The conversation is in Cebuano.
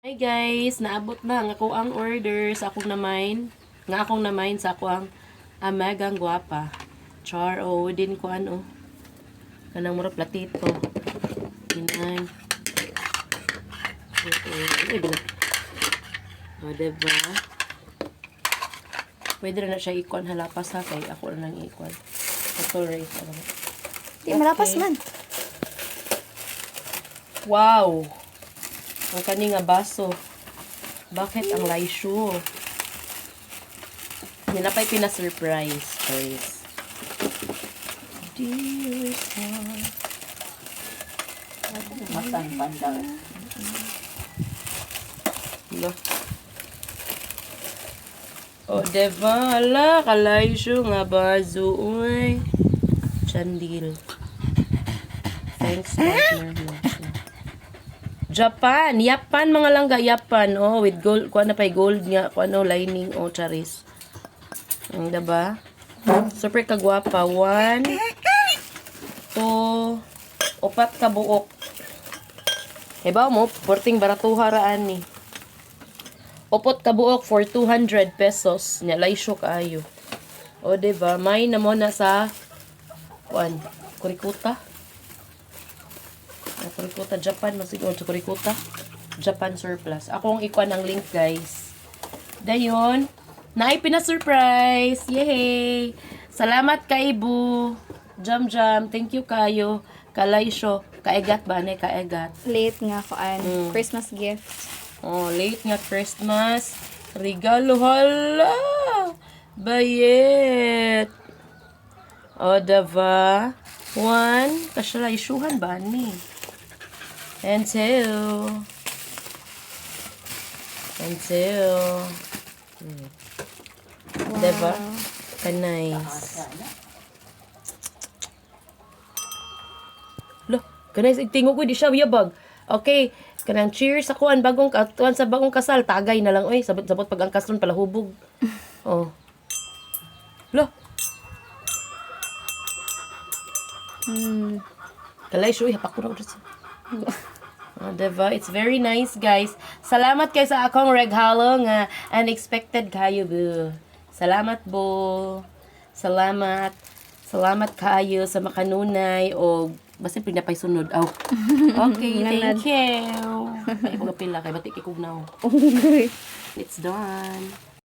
Hi guys, naabot na ang ako ang order sa akong na-mine. Nga akong na-mine sa ako ang amagang gwapa. Char, oh, din ko ano. Kanang mura platito. Inay. Oo, ay, bila. O, diba? Pwede na siya ikuan halapas ha kay ako na lang ikuan. Tolerate ano. Di malapas man. Wow! Ang kani nga baso. Bakit ang laisyo? Nila pa'y pina-surprise, guys. Dearest one. Matang pandang. Lo. O, diba? Ala, kalaysyo nga baso. Uy. Chandil. Thanks, partner. Japan. Japan, mga langga. Japan. Oh, with gold. Kuha na pa'y gold nga. Kuha no, lining. Oh, charis. Ang diba? Super kagwapa. One, two, upat ka buok. Iba mo, porting baratuha raan ni. Upot ka buok for 200 pesos. Nya laysyo kaayo. O diba? May na mo na sa kuan, Kurikuta. Ah, Kurikuta Japan masiguro sa Kurikuta. Japan surplus. Ako ang ikuan ang link, guys. Dayon, naay pina-surprise. Yay! Salamat kay Bu. Jam Jam, thank you kayo. Kalaysyo, kaegat ba ni kaegat? Late nga kuan. Christmas gift. Oh, late nga Christmas. Regalo, hala! Bayet! O, diba? One, kasya isyuhan ba ni? And two. And two. Wow. Diba? Ka-nice. Lo, kanay tingog ko di siya yabag. Okay, kanang cheers sa kuan bagong kuan sa bagong kasal tagay na lang oy, sabot sabot pag ang kaslon pala hubog. Oh. Lo, Kalay shuy hapak ko na ko dito. Oh, diba? It's very nice, guys. Salamat kay sa akong regalo nga unexpected kayo, bu. Salamat, bu. Salamat. Salamat kayo sa makanunay o basta pinapay sunod. Aw. Okay, thank you. Ay, ko pila kay bati kay kugnaw. It's done.